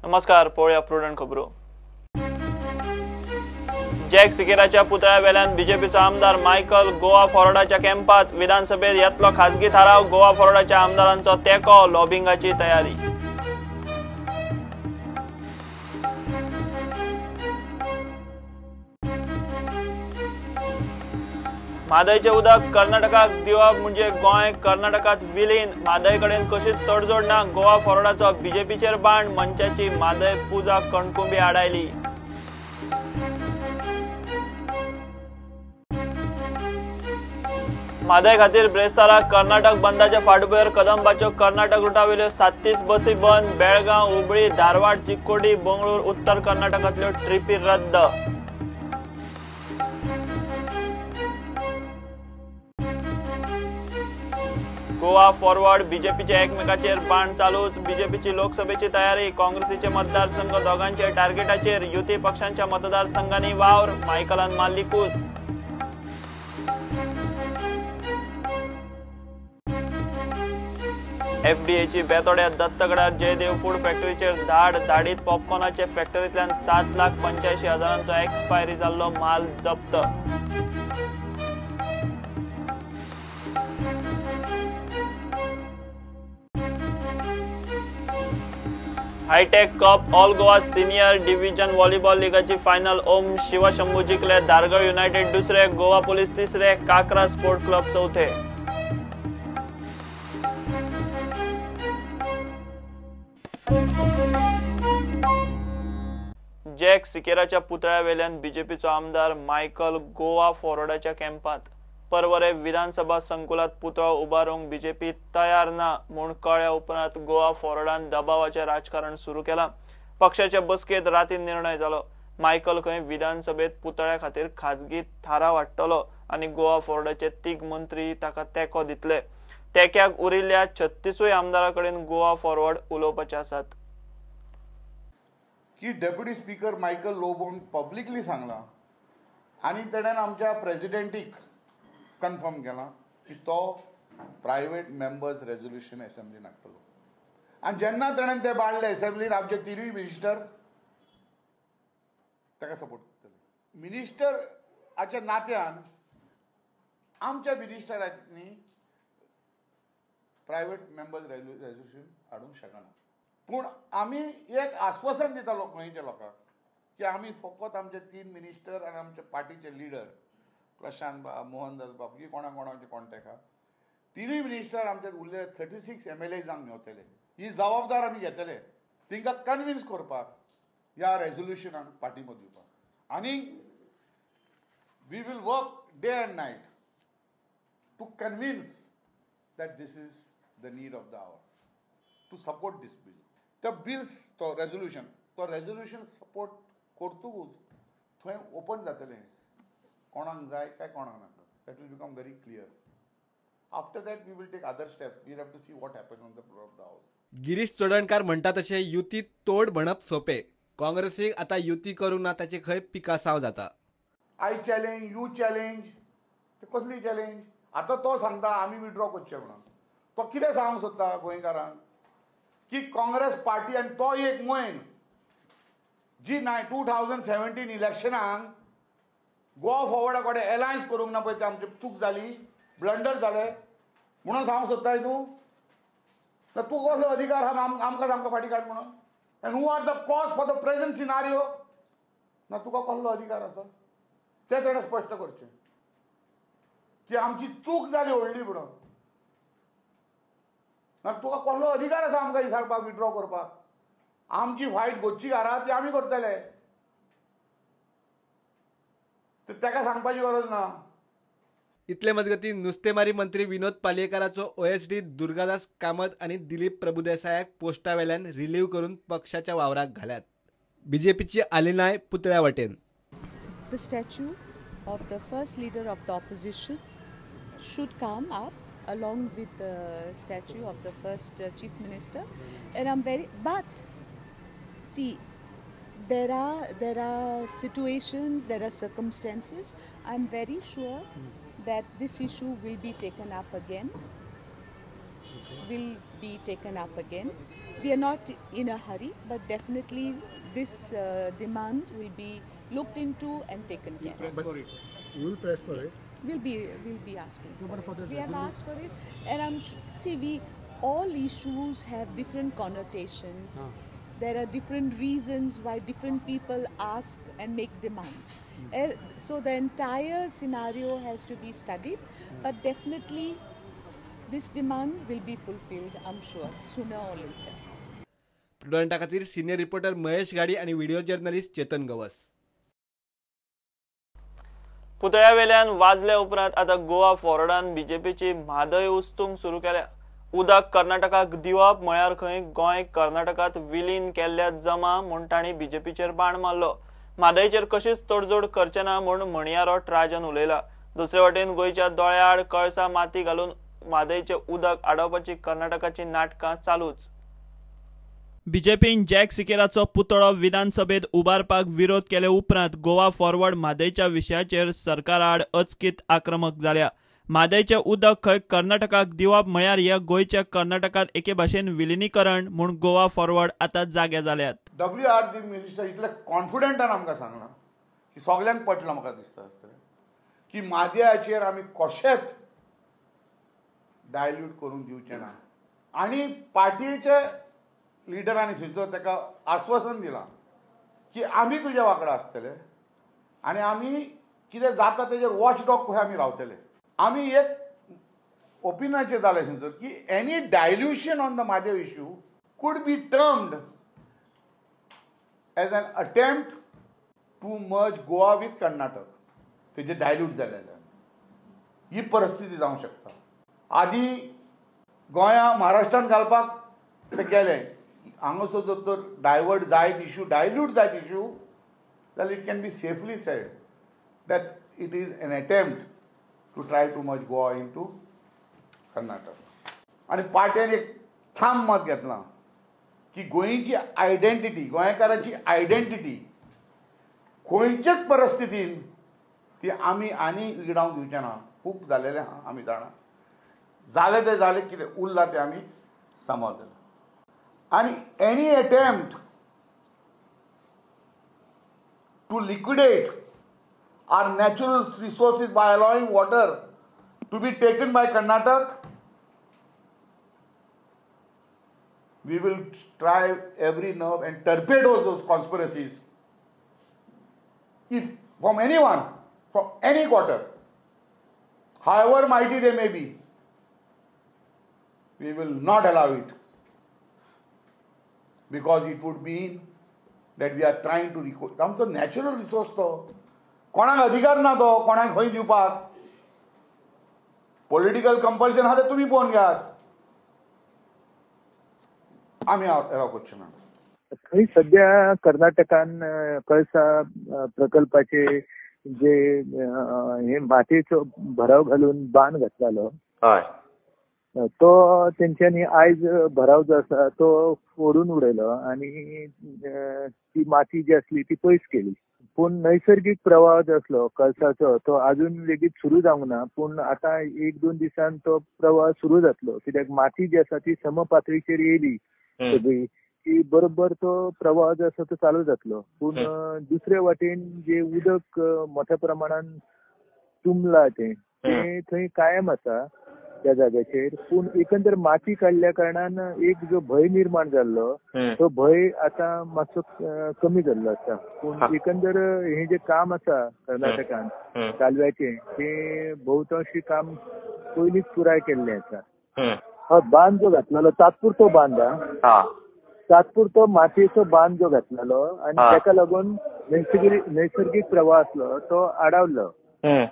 नमस्कार, पळोवया प्रुडंट खबरो. जॅक सिकेराच्या पुतळ्या वेल्यान बीजेपीचो आमदार मायकल गोवा फॉरवर्डाच्या कॅम्पात. विधानसभेत येतलो खासगी थाराव. गोवा फॉरवर्डाच्या आमदारांचो तेंको. लॉबिंगाची तयारी. म्हादयचें उदक कर्नाटकाक दिवप म्हणजे गोंय कर्नाटकांत विलीन. म्हादय कडेन कशीच तडजोड ना. गोवा फॉरवर्डाचो बीजेपीचेर बाण. मंचाची म्हादय पुजा कणकुंबी आडायली. म्हादय खातीर ब्रेस्तारा कर्नाटक बंदाच्या फाटभुंयेर कदंबाच्यो कर्नाटक रुटावेल्यो 37 बसी बंद. बेळगांव, हुबळी, धारवाड, चिक्कोडी, बंगळूर, उत्तर कर्नाटकांतल्यो ट्रिपी रद्द. गोवा फॉरवर्ड बीजेपीचे एकमेकाचेर बाण चालूच. बीजेपीची लोकसभेची तयारी. काँग्रेसीचे मतदारसंघ दोगांचे टार्गेटाचेर. युती पक्षांच्या मतदारसंघांनी वावर. मायकलान मारली कूस. एफडीएची बेतोड्या दत्तगडार जयदेव फूड फॅक्टरीचेर धाड. धाडीत पॉपकॉर्नाचे फॅक्टरींतल्यान 7,85,000 एक्सपायरी जाल्लो माल जप्त. Hitech cup all Goa senior division volleyball लिगाची final ओम शिवशंभू जिखले. धारगळ युनायटेड दुसरे, गोवा पोलीस तिसरे, काकरा स्पोर्ट क्लब चौथे. जॅक सिकेराच्या पुतळ्या वेल्यान बीजेपीचो आमदार मायकल गोवा फॉरवर्डाच्या कॅम्पात. परवरे विधानसभा संकुलात पुतळो उबारूंक बीजेपी तयार ना म्हूण कळ्ळ्या उपरांत गोवा फॉरवर्डान दबावाचें राजकारण सुरू केलां. पक्षाच्या बसकेंत रातीन निर्णय जालो. मायकल खंय विधानसभेत पुतळ्या खातीर खाजगी थाराव हाडटलो आनी गोवा फॉरवर्डाचे तीग मंत्री ताका तेंको दितले. तेंक्याक उरिल्ल्या 36 आमदारां कडेन गोवा फॉरवर्ड उलोवपाचे आसात. की डेप्युटी स्पीकर मायकल लोबोन पब्लिकली सांगलां आनी तेणेन आमच्या प्रेजिडेंटीक कन्फर्म केलां की तो प्रायवेट मेंबर्स रेजोल्युशन एसेंब्लीन हाडटलो. आनी जेन्ना तेणेन ते बांदले एसेंब्लीन आमचे तिनूय मिनिस्टर ताका सपोर्ट करतले. मिनिस्टराच्या नात्यान आमच्या मिनिस्टरांनी प्रायवेट मेंबर्स रेजोल्युशन हाडूंक शकना. पूण आमी एक आश्वासन दिता गोंयच्या लोकांक की आमी फकत आमचे 3 मिनिस्टर आनी आमचे पार्टीचे लिडर प्रशांत बाब, मोहनदास बाब, की कोणा कोणाचे कॉन्टेक्ट आहा, तिनूय मिनिस्टर आमचे उरले 36 MLA जावन घेवतले. ही जबाबदार आमी घेतले तांकां कन्विन्स करपाक ह्या रेजोल्युशनाक पाठिंबो दिवपाक. आनी we will work day and night to convince that this is the need of the hour to support this bill. त्या बिल्स तो रेजोल्युशन सपोर्ट करतकूच थंय ओपन जातलें कोणाक जाय काय कोणाक नाका. That will become very clear. After that we will take other steps. We have to see what happens on the floor of the house. Girish Chodankar म्हणटा तशें युती तोड म्हणप सोपे. काँग्रेसीक आतां युती करूंक ना ताचे खंय पिकासांव जाता. I challenge, you challenge, ते कसली चॅलेंज? आतां तो सांगता आमी विड्रॉ करचे म्हणून. तो कितें सांगूंक सोदता गोंयकारांक की काँग्रेस पार्टी आनी तो एक मोहीम जी 2017 इलेक्शनाक गोवा फॉरवर्डा कडेन एलायन्स करूंक ना पळय, ते आमची चूक जाली, ब्लंडर जाले म्हणून सांगूंक सोदताय तूं? तूं कसलो अधिकार आहा आमकां सामको फाटीं काड म्हणून? And who are the cause for the present scenario? ना तुका कसलो अधिकार आसा तें ताणें स्पश्ट करचें की आमची चूक जाली व्हडली म्हणून. ना तुका कसलो अधिकार आसा आमकां विचारपाक, विड्रॉ करपाक? आमची फायट गोच्ची घरा ती आमी करतले, ताका सांगपाची गरज ना. इतले मजगती नुस्तेमारी मंत्री विनोद पालयेकाराचो OSD Durgadas Kamat आनी दिलीप प्रभुदेसायाक पोस्टा वेल्यान रिलीव करून पक्षाच्या वावराक घाल्यात. बीजेपीची आलिनाय पुतळ्या वटेन. The statue of the first leader of the opposition should come up along with the statue of the first chief minister, and I'm very, but see, there are situations, there are circumstances. I'm very sure that this issue will be taken up again. will be taken up again. We are not in a hurry, but definitely this demand will be looked into and taken care of. Press for it. You will press for it. We'll be asking. No, but for the we have asked for it, and I'm see, we all issues have different connotations. Huh. There are different reasons why different people ask and make demands. So the entire scenario has to be studied, but definitely this demand will be fulfilled, I'm sure, sooner or later. प्रुडंटा खातीर senior reporter Mahesh गाडी आणि video journalist Chetan Gawas. पुतळ्यावेल्यान वाजल्या उपरांत आतां गोवा फॉरवर्डान बीजेपीची म्हादय उस्तूंक सुरू केल्या. उदक कर्नाटकाक दिवप म्हळ्यार खंय गोंय कर्नाटकांत विलीन केल्ल्या जमा म्हूण तांणी बीजेपीचेर बाण मारलो. म्हादयचेर कशीच तडजोड करचे ना म्हूण म्हणयारो राजन उलयला. दुसरे वटेन गोंयच्या दोळ्याआड कळसा माती घालून म्हादयचें उदक आडोवपाची कर्नाटकाची नाटकां चालूच. बीजेपीन जॅक सिकेराचो पुतळो विधानसभेत उबारपाक विरोध केले उपरांत गोवा फॉरवर्ड म्हादयच्या विशयाचेर सरकाराआड अचकीत आक्रमक जाल्या. म्हादयचें उदक खंय कर्नाटकाक दिवप म्हळ्यार ह्या गोंयच्या कर्नाटकांत एके भाशेन विलिनीकरण म्हूण गोवा फॉरवर्ड आतां जागे जाल्यात. डब्ल्यू आर डी मिनिस्टर इतले कॉन्फिडंटान आमकां सांगलां की सगल्यांक पटलां म्हाका दिसता आसतलें की म्हादयाचेर आमी कशेंच डायल्यूट करूंक दिवचें ना आनी पार्टीचे लिडरांनी थंयचो ताका आस्वासन दिलां की आमी तुज्या वांगडा आसतले आनी आमी कितें जाता तेजेर वॉच डॉग कशें आमी रावतले. आमी एक ओपिनियनाचेर जालें थंयसर की any dilution on the Mhadei issue could be termed as an attempt to merge Goa with Karnataka. तेजेर डायल्यूट जाल्ल्यान ही परिस्थिती जावंक शकता. आदी गोंया महाराष्ट्रान घालपाक ते गेले, हांगासर जर तर डायवर्ट जायत इशू, डायल्यूट जायत इशू जाल्यार it can be safely said that it is an attempt to try to merge Goa into Karnataka. आनी पार्ट्यान एक ठाम मत घेतलां की गोंयची आयडेंटिटी, गोंयकारांची आयडेंटिटी खंयचेच परिस्थितीन ती आमी आनी विगडावंक दिवचे ना. खूब जालेलें आहा, आमी जाणा, जालें तें जालें, कितें उरलां तें आमी सांबाळतले. आनी any attempt to liquidate our natural resources by allowing water to be taken by Karnataka, we will try every nerve and torpedo those conspiracies if from anyone, from any quarter, however mighty they may be, we will not allow it, because it would mean that we are trying to recover. आमचो natural resource तो कोणाक अधिकार ना, तो कोणाक खंय दिवपाक. Political compulsion आहा तें तुमी पळोवन घेयात, आमी एलाव करचे ना. थंय सद्या कर्नाटकान कळसा प्रकल्पाचे जे हे मातयेचो भराव घालून बांद घातलेलो तो तेंच्यांनी आयज भराव जो आसा तो फोडून उडयलो आनी ती माती जी आसली ती पयस केली. पूण नैसर्गिक प्रवाह जो आसलो कळसाचो तो अजून लेगीत सुरू जावंक ना, पूण आतां एक दोन दिसान तो प्रवाह सुरू जातलो, कित्याक माती जी आसा ती समपातळीचेर येयली सगळी की बरोबर तो प्रवाह जो आसा तो चालू जातलो. पूण दुसरे वाटेन जे उदक मोठ्या प्रमाणान तुंबला तें थंय कायम आसा त्या जाग्याचेर. पूण एकंदर माती काडल्या कारणान एक जो भंय निर्माण जाल्लो तो भंय आतां मातसो कमी जाल्लो आसा. पूण एकंदर हे जे काम आसा कर्नाटकान कालव्याचें तें बहुतांशी काम पयलींच पुराय केल्लें आसा. हय, बांद जो घातलेलो तात्पुरतो बांद, तात्पुरतो मातयेचो बांद जो घातलेलो आनी ताका लागून नैसर्गिक प्रवाह आसलो तो आडावलो,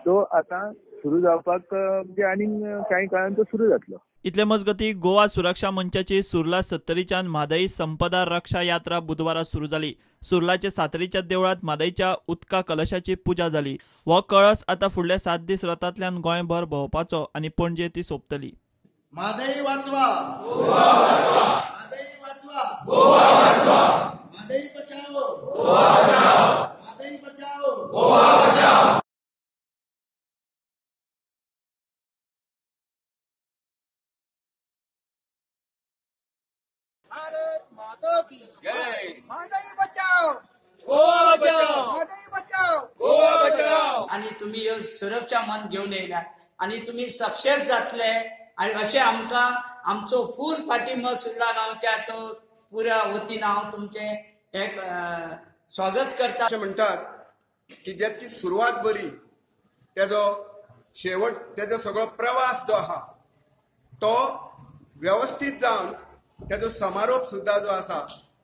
तो आतां सुरू जावपाक म्हणजे आनी कांय काळान तो सुरू जातलो. इतले मजगती गोवा सुरक्षा मंचाची सुर्ला सत्तरीच्यान म्हादई संपदा रक्षा यात्रा बुधवारा सुरू जाली. सुर्लाचे सातरीच्या देवळात म्हादईच्या उदका कलशाची पुजा जाली. हो कळस आतां फुडले 7 दीस रथांतल्यान गोंयभर भोंवपाचो आनी पणजे ती सोंपतली. म्हादई वाचवा, म्हादई वाचवा, म्हादई बचाओ, म्हादई बचाओ. माता की जय। म्हादई बचाओ, गोवा बचाओ, म्हादई बचाओ, गोवा बचाओ। आणि तुम्ही ह्यो सुरक्षा मन घेवन येयला आणि तुम्ही सक्सेस जातले आणि अशें आमकां आमचो फूल पाठिंबो सुर्ला गांवच्याचो पुऱ्या वतीन हांव तुमचें एक स्वागत करता। अशें म्हणटात की ज्याची सुरवात बरी त्याजो शेवट, त्याजो सगळो प्रवास जो आहा तो व्यवस्थीत जावन त्याजो समारोप सुद्धा जो आसा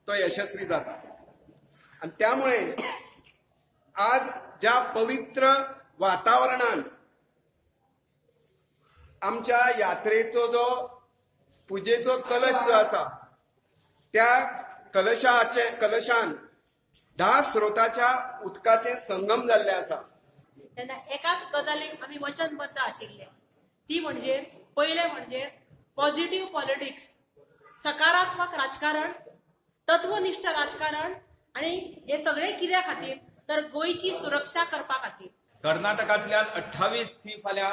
तो यशस्वी जाता। आणि त्यामुळे आज ज्या पवित्र वातावरणान आमच्या यात्रेचो जो पुजेचो कलश जो आसा त्या कलशान 10 स्रोताच्या उदकाचे संगम जाल्ले आसा। तेन्ना एकाच गजालीक आमी वचनबद्ध आशिल्ले, ती म्हणजे पयलें म्हणजे पॉझिटिव्ह पॉलिटिक्स, सकारात्मक राजकारण, तत्वनिष्ठ राजकारण आनी हे सगळे कित्या खातीर तर गोंयची सुरक्षा करपा खातीर। कर्नाटकांतल्यान 28 सी फाल्यां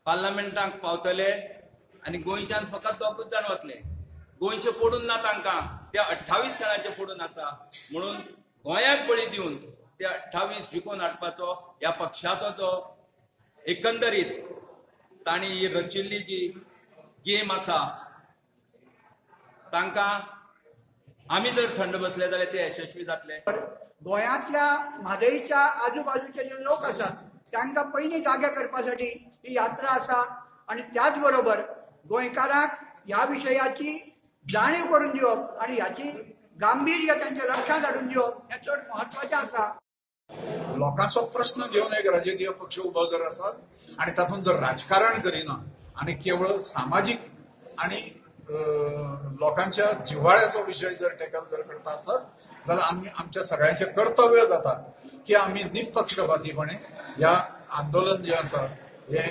पार्लमेंटाक पावतले आनी गोंयच्यान फकत 2 जाण वतले। गोंयचे पडून ना तांकां, त्या 28 जाणांचे पडून आसा, म्हणून गोंयाक बळी दिवन ते 28 जिखून हाडपाचो ह्या पक्षाचो जो एकंदरीत तांणी ही रचिल्ली जी गेम आसा तांकां आमी जर थंड बसले जाल्यार ते यशस्वी जातले। गोंयांतल्या म्हादईच्या आजूबाजूचे जे लोक आसात तांकां पयलीं जागे करपासाठी ही यात्रा आसा आणि त्याच बरोबर गोंयकारांक ह्या विशयाची जाणीव करून दिवप आणि ह्याची गांभीर्य तांच्या लक्षात हाडून दिवप हें चड म्हत्वाचें आसा। लोकांचो प्रश्न घेवन एक राजकीय पक्ष उबो जर आसत आणि तातूंत जर राजकारण करिना आणि केवळ सामाजीक आणि लोकांच्या जिव्हाळ्याचो विशय जर टॅकल जर करता आसत जाल्यार आमी आमच्या सगळ्यांचें कर्तव्य जाता की आमी निपक्षपातीपणे ह्या आंदोलन जें आसा हे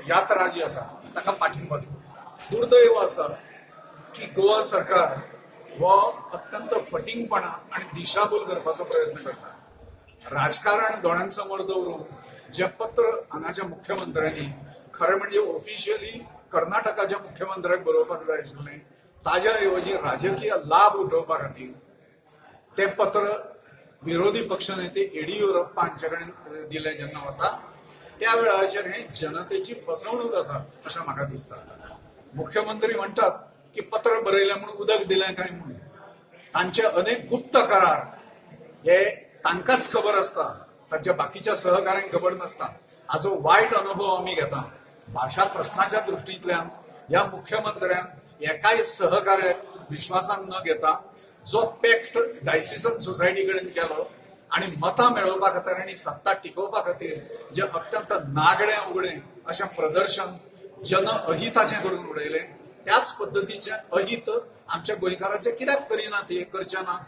यात्रा जी आसा ताका पाठिंबो दिवप। दुर्दैव आसा की गोवा सरकार हो अत्यंत फटींगपणा आणि दिशाभूल करपाचो प्रयत्न करता। राजकारण दोळ्यांसमोर दवरून जे पत्र हांगाच्या मुख्यमंत्र्यांनी खरें म्हणजे ऑफिशियली कर्नाटकाच्या मुख्यमंत्र्याक बरोवपाक जाय आशिल्लें, ताज्या ऐवजी राजकीय लाभ उठोवपा खातीर तें पत्र विरोधी पक्षनेते येडियुरप्पा हांचे कडेन दिलें जेन्ना वता त्या वेळाचेर हे जनतेची फसवणूक आसा अशें म्हाका दिसता। मुख्यमंत्री म्हणटात की पत्र बरयलें म्हणून उदक दिलें काय म्हणून, तांचे अनेक गुप्त करार हे तांकांच खबर आसता, तांच्या बाकीच्या सहकाऱ्यांक खबर नासता। हाचो वायट अनुभव आमी घेता। भाशा प्रश्नाच्या दृश्टींतल्यान ह्या मुख्यमंत्र्यान एकाय सहकार्याक विश्वासान न घेता जो पॅक्ट डायसिसन सोसायटी कडेन केलो आणि मतां मेळोवपा खातीर आनी सत्ता टिकोवपा खातीर जे अत्यंत नागडें उगडें अशें प्रदर्शन जन अहिताचें करून उडयलें, त्याच पद्दतीचें अहित आमच्या गोंयकाराचें कित्याक करिना ते करचें ना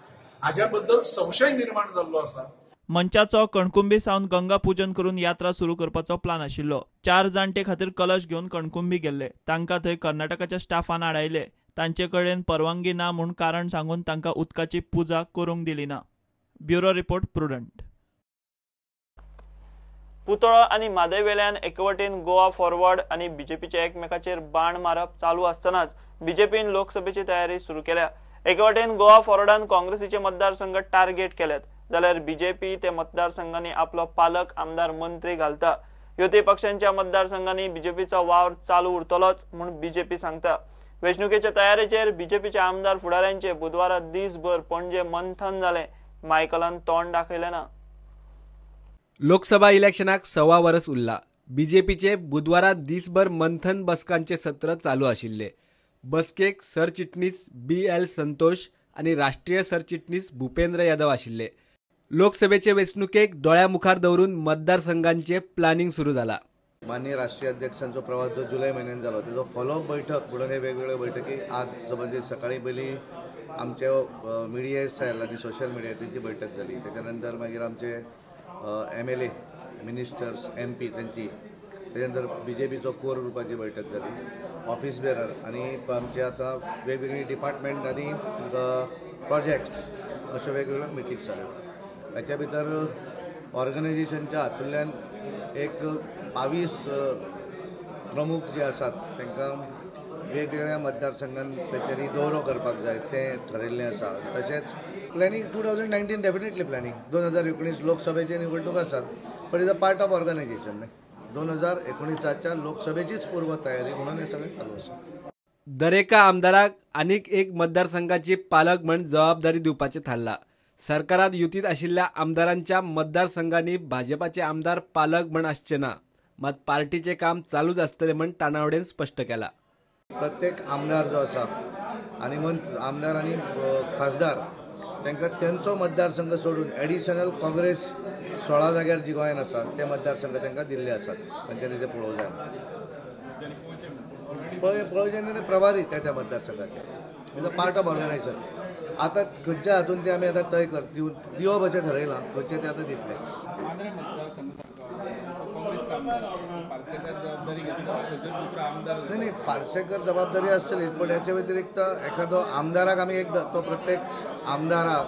हाज्या बद्दल संशय निर्माण जाल्लो आसा। मंचाचो कणकुंबी सावन गंगा पूजन करून यात्रा सुरू करपाचो प्लान आशिल्लो। 4 जाण ते खातीर कलश घेवन कणकुंबी गेल्ले, तांकां थंय कर्नाटकाच्या स्टाफान आडायले। तांचे कडेन परवानगी ना म्हूण कारण सांगून तांकां उदकाची पुजा करूंक दिली ना। Bureau report, Prudent. पुतळो आनी म्हादय वेल्यान एकवटेन गोवा फॉरवर्ड आनी बीजेपीचे एकमेकाचेर बाण मारप चालू आसतनाच बीजेपीन लोकसभेची तयारी सुरू केल्या। एकवटेन गोवा फॉरवर्डान काँग्रेसीचे मतदारसंघ टार्गेट केल्यात, जाल्यार बीजेपी ते मतदारसंघांनी आपलो पालक आमदार मंत्री घालता। युती पक्षांच्या मतदारसंघांनी बीजेपीचो वावर चालू उरतलोच म्हूण बीजेपी सांगता। वेंचणुकेच्या तयारेचेर बीजेपीच्या आमदार फुडाऱ्यांचे बुधवारा दीसभर पणजे मंथन जालें। मायकलान तोंड दाखयलें ना। लोकसभा इलेक्शनाक 1.25 वर्स उरला। बीजेपीचे बुधवारा दीसभर मंथन बसकांचे सत्र चालू आशिल्ले। बसकेक सरचिटणीस BL Santosh आनी राष्ट्रीय सरचिटणीस भूपेंद्र यादव आशिल्ले। लोकसभेचे वेंचणुकेक दोळ्या मुखार दवरून मतदारसंघांचे प्लानिंग सुरू जाला। माननीय राष्ट्रीय अध्यक्षांचो प्रवास जो जुलय म्हयन्यान जालो तेजो फॉलोअप बैठक म्हणून हे वेगवेगळ्यो बैठकी आज म्हणजे सकाळी पयलीं आमचे मिडिया सेल आनी सोशल मिडिया तेंची बैठक जाली, तेच्या नंतर मागीर आमचे MLA ministers MP तेंची, तेच्या नंतर बीजेपीचो कोर ग्रुपाची बैठक जाली, ऑफिस बेरर आनी आमचे आतां वेगवेगळी डिपार्टमेंट आनी प्रोजेक्ट्स अश्यो वेगवेगळ्यो मिटिंग्स जाल्यो। ताच्या भितर ऑर्गनायझेशनच्या हातूंतल्यान एक 22 प्रमुख जे आसात तांकां वेगवेगळ्या मतदारसंघान तेंच्यांनी दौरो करपाक जाय तें ठरयल्लें आसा. तशेंच प्लॅनिंग 2019 डेफिनेटली प्लॅनिंग 2019 लोकसभेचे निवडणूक आसात, but is a part of organisation न्ही. 2019च्या लोकसभेचीच पूर्व तयारी म्हणून हें सगळें चालू आसा. दरेका आमदाराक आनीक एक मतदारसंघाची पालक म्हण जबाबदारी दिवपाचें थारलां. सरकारात युतीत आशिल्ल्या आमदारांच्या मतदारसंघांनी भाजपाचे आमदार पालक म्हण आसचे ना, मात पार्टीचें काम चालूच आसतलें म्हण तानावडेन स्पश्ट केलां. प्रत्येक आमदार जो आसा आनी आमदार आनी खासदार तांकां तेंचो मतदारसंघ सोडून एडिशनल काँग्रेस 16 जाग्यार जी गोंयांत आसा ते मतदारसंघ तांकां दिल्ले आसात, तांच्यांनी ते पळोवंक जाय. पळोवचे प्रभारी त्या त्या मतदारसंघाचे is a part of organisation. आतां खंयच्या हातून ते आमी आतां तय कर दिवप अशें ठरयलां, खंयचे ते आतां दितले. नाही नाही, पार्सेकर जबाबदारी आसतली, पण याच्या व्यतिरिक्त एखादो आमदाराक आमी एक तो प्रत्येक आमदाराक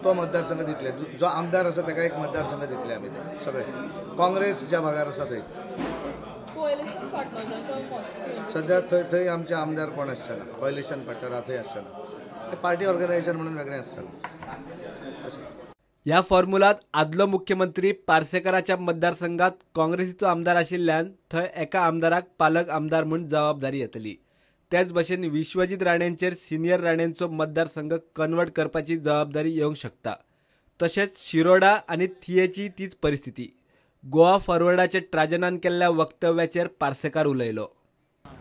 तो मतदारसंघ दितले. जो आमदार आसा ताका एक मतदारसंघ दितले आमी ते सगळे काँग्रेस ज्या भागार आसा थंय. सद्या थंय थंय आमचे आमदार कोण आसचे ना, कोएलिशन पार्टनर थंय आसचे ना, ते पार्टी ऑर्गनायझेशन म्हणून वेगळें आसतलें. अशें ह्या फॉर्मुलात आदलो मुख्यमंत्री पार्सेकराच्या मतदारसंघात काँग्रेसीचो आमदार आशिल्ल्यान थंय एका आमदाराक पालक आमदार म्हूण जबाबदारी येतली. तेच भशेन विश्वजीत राणेंचेर सिनियर राणेंचो मतदारसंघ कन्वर्ट करपाची जबाबदारी येवंक शकता. तशेंच शिरोडा आनी थियेची तीच परिस्थिती. गोवा फॉरवर्डाचे ट्राजनान केल्ल्या वक्तव्याचेर पार्सेकार उलयलो.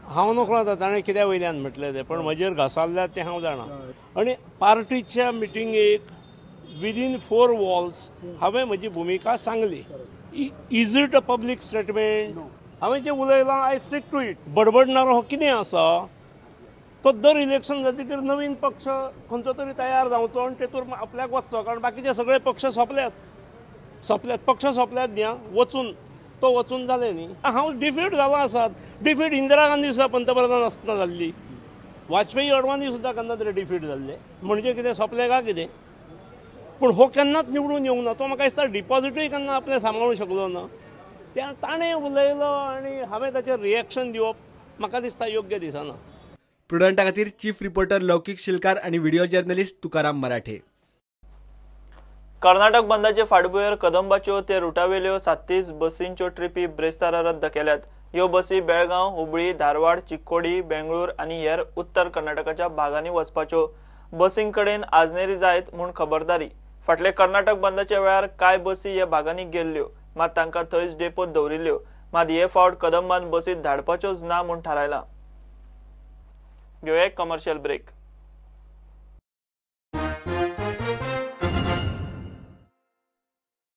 हांव नकळो आतां ताणें कित्या वयल्यान म्हटलें तें, पण म्हजेर घासारल्यार तें हांव जाणा. आनी पार्टीच्या मिटिंगेक विदीन 4 वॉल्स हांवें म्हजी भुमिका सांगली. Is it a public statement? हांवें जें उलयलां I stick to it. बडबडणारो हो कितें आसा, तो दर इलेक्शन जातकीर नवीन पक्ष खंयचो तरी तयार जावचो आनी तेतूर आपल्याक वचचो, कारण बाकीचे सगळे पक्ष सोंपल्यात सोंपल्यात पक्ष सोंपल्यात न्ही, वचून तो वचून जालें न्ही. हांव डिफीट जालो आसात, डिफीट इंदिरा गांधी सुद्दां पंतप्रधान आसतना जाल्ली, वाजपेयी अडवाणी सुद्दां केन्ना तरी डिफीट जाल्ले, म्हणजे कितें सोंपलें काय कितें? पूण हो केन्नाच निवडून येवंक ना, तो म्हाका दिसता डिपॉजिटूय केन्ना आपलें सांबाळूंक शकलो ना. त्या ताणें उलयलो आनी हांवें ताचेर रिएक्शन दिवप म्हाका दिसता योग्य दिसना. प्रुडंटा खातीर चीफ रिपोर्टर लौकीक शिलकार आनी व्हिडिओ जर्नलिस्ट तुकाराम मराठे. कर्नाटक बंदाचे फाटभुंयेर कदंबाच्यो ते रुटावेल्यो 37 बसींच्यो ट्रिपी ब्रेस्तारा रद्द केल्यात. ह्यो बसी बेळगांव, हुबळी, धारवाड, चिक्कोडी, बेंगळूर आनी हेर उत्तर कर्नाटकाच्या भागांनी वचपाच्यो. बसींकडेन आजनेरी जायत म्हूण खबरदारी. फाटले कर्नाटक बंदाच्या वेळार कांय बसी ह्या भागांनी गेल्ल्यो, मात तांकां थंयच डेपोत दवरिल्ल्यो. मात हे फावट कदंबान बसीत धाडपाच्योच ना म्हूण थारायलां. घेवया एक कमर्शियल ब्रेक.